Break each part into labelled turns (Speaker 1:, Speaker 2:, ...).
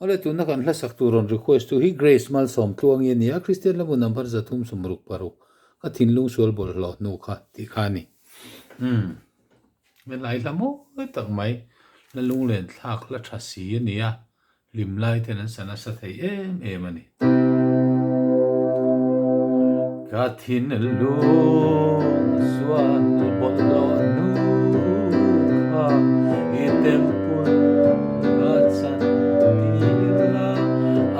Speaker 1: Awle tuna kan hlasak tur rawn request tu hi Grace Malsawmtluangi a ni a, Kristian lamah number 366 ka thinlung sual bawlhhlawh hnu kha tih kha a ni. Umm helai hla mawi tak mai la lunglen thlak hla tha si a ni a, hlim lai ten an sa nasa thei em em a ni. Ka thinlung sual bawlhhlawh hnu kha i temple a chan tir la,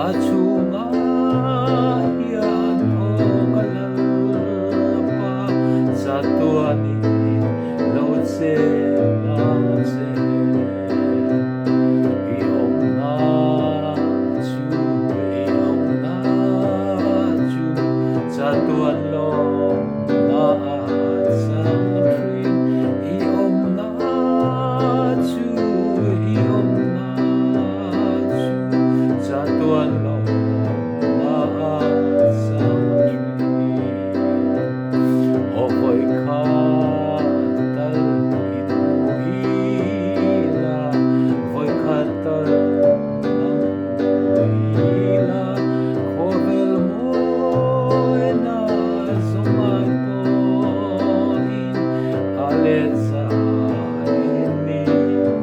Speaker 1: a chhungah hian aw ka Lalpa chatuanin lo cheng ang che. I awmna chu i awmna chu chatuan lawmna a chang thin. I awmna chu i awmna chu chatuan lawmna a chang thin. Aw vawi khat tal i hmu ila, vawi khat tal nang hmu ila, khawvel mawina zawng ai pawhin a let zai ni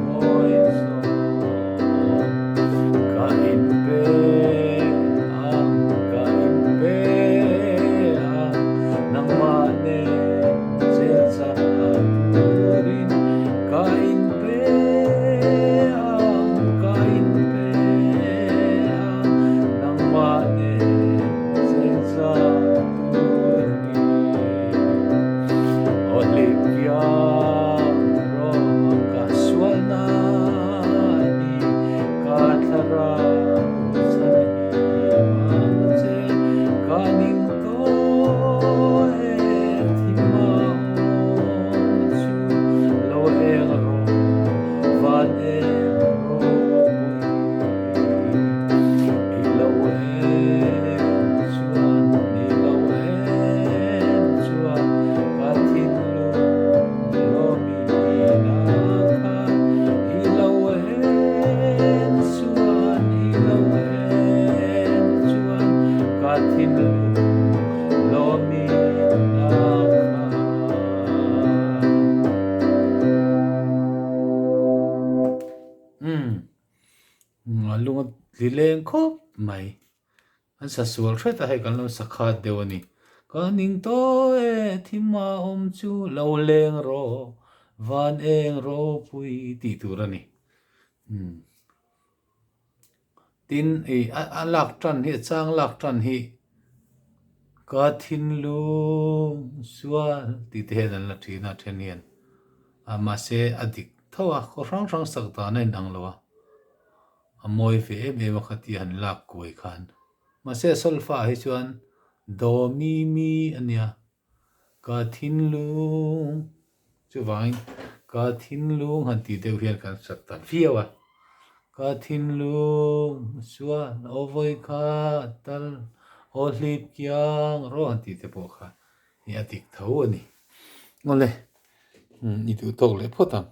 Speaker 1: mawi zawk. Ka inpe ang, ka inpe ang, nangmah nen chelcha turin. Ka inpe ang, ka inpe ang, nangmah nen chelcha turin. Aw hlimkiang rawh ka sualna ni ka thlarau chhan hi mang che ka ning tawh e thim a awm chu lo eng rawh van eng ropui i lo eng chuan i lo eng chuan ka thinlung lawmi na kha i lo en chuan i lo en chuan ka thinlung lawmi na kha. Umm lunga tli leng khawp mai. An sa sual hret a, hei kan lo sa khat deuh a ni. Ka ning tawh e, thim a awm chu lo leng rawh, van eng ropui tih tur a ni. Umm. Tin, i a lak tan hi, a chang lak tan hi ka thinlung sual tih te hian an la thin a, then hian. Mahse, a dik tho a, khaw hrang hrang sak dan a inang lo a. A mawi ve em em a kha tia han lak kuai khan. Mahse a solfa ah hi chuan do mi mi a nia. Ka thinlung chuvangin ka thinlung han tih deuh hian kan sak ta viau a. Ka thinlung chuan aw vawi kha tal aw hlip kiang rawh han tih te pawh kha hi a dik tho a ni. Awle i duh tawk leh phawt ang.